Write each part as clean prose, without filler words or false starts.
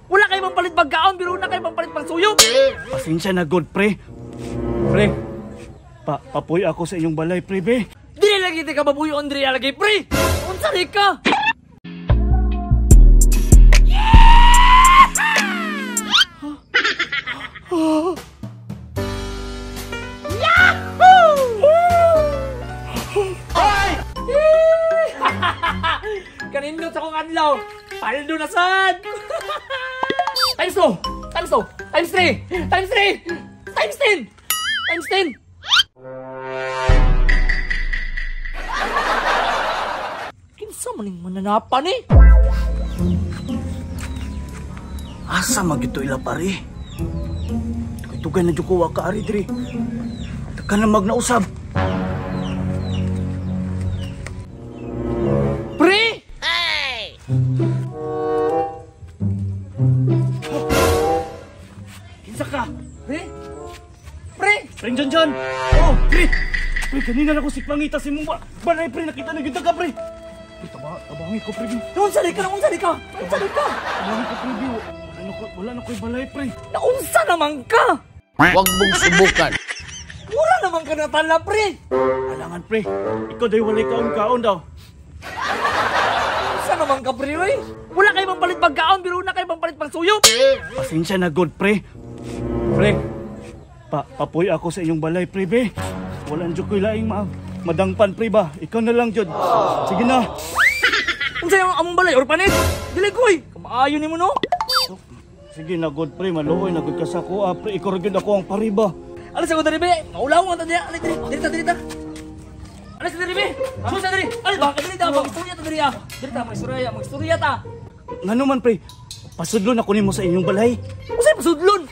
Wala kayo pampalit pagkaon, pero wala kayo pampalit pangsuyop. Pasensya na god, pre. Pre, papuy ako sa inyong balay, pre, be. Dili lagi ka babuyo, Andrea lagi, pre. Unsa ni ka? Yahoo! Ay! Kanindot sa kong adlaw. Paldo na sad. Times 2, times 2, times 3, times 3, times 10, times 10. Kinsa man ning mananapan eh? Asa man gyud to ila pare? Tugay na jud ko wa ka ari diri. Taka na magnausab. Pre! Hey! Kinsa ka? Pre? Pre! Pre John John! Oh, pre! Pre, kanina na ko si Pangita si mong balay, pre. Nakita na gyud ka, pre. Pre, tabangi ko, pre. Naunsa di ka? Naunsa di ka? Naunsa di ka? Tabangi ko, pre. Wala na ko'y balay, pre. Naunsa naman ka? Huwag mong subukan. Mura naman ka natala, pre. Alangan, pre. Ikaw dahil walay kaon-kaon daw. Naunsa naman ka, pre, oy? Wala kayo pampalit pagkaon, pero wala kayo pampalit pangsuyop. Pasensya na, god, pre. Pre, papuy ako sa inyong balay, pre, be. Walang jud ko'y laing madangpan, pre, ba? Ikaw na lang, jud. Sige na. Unsa yung among balay, orphanage? Dili ko'y. Kamaayo ni mo, no? Sige na, god, pre. Maluoy na, god ka sa kuha, pre. Ikaw rin ako ang pariba. Alis ako diri, be. Maulaw nga ta diya. Alis diri. Diri ta, diri ta. Alis diri, be. Susa diri. Alis baka diri ta. Magistorya ta diri, ah. Diri ta, magistorya. Magistorya ta. Ngano man, pre? Pasudlon ako nimo sa inyong balay. Unsay pasudlon?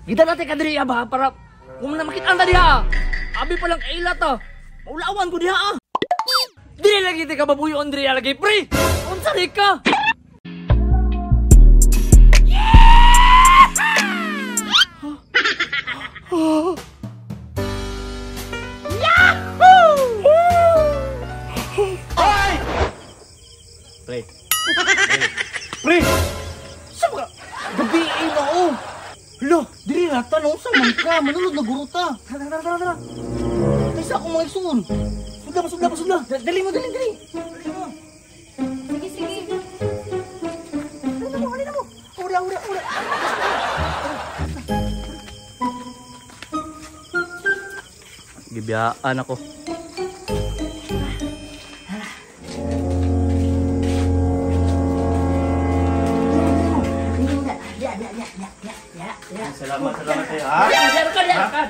Gita natin ka diri, ah, ba? Para kung na makita ta diha, ah. Abi pa lang kaila ta. Maulawan ko diha, ah. Dili lagi ti ka babuyo, Andrea lagi, pre. Unsa di ka? Yahoo! Ay! Pre. Pre! Sa mga gabi ay na, oh. Hala, diri na ta, naunsa man ka, manulod na guro ta. Tara, tara, tara, tara. Kaysa akong mga igsuon. Sudla, pasudla, pasudla. Dali mo, dali, dali. Dali mo. Sige, sige. Dali na mo, dali na mo. Ura, ura, ura. Gibiyaan ako. Salamat, salamat sa'yo, ha?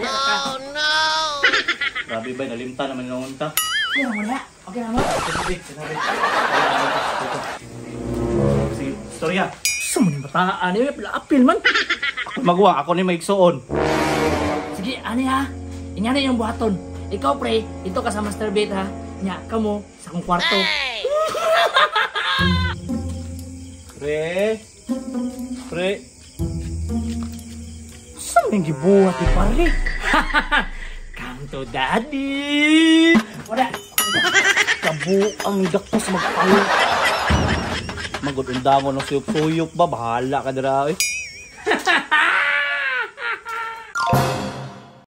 Oh, no! Grabe ba, nalimta naman yung unta. Okay na wala. Okay na mo. Sige, storya. Sa mga bataan, eh, apil man. Ako magawa, ako ni maigsuon. Sige, ani ha. Ingana yung buhaton. Ikaw, pre, ito ka sa masturbate, ha. Nya, kamo, sa akong kwarto. Pre? Pre? Saan yung gibuhat ni pare? Come to daddy! Wala! Kabuang dakos magpalo. Magudunda mo ng suyop-suyop ba? Bahala ka dira, eh.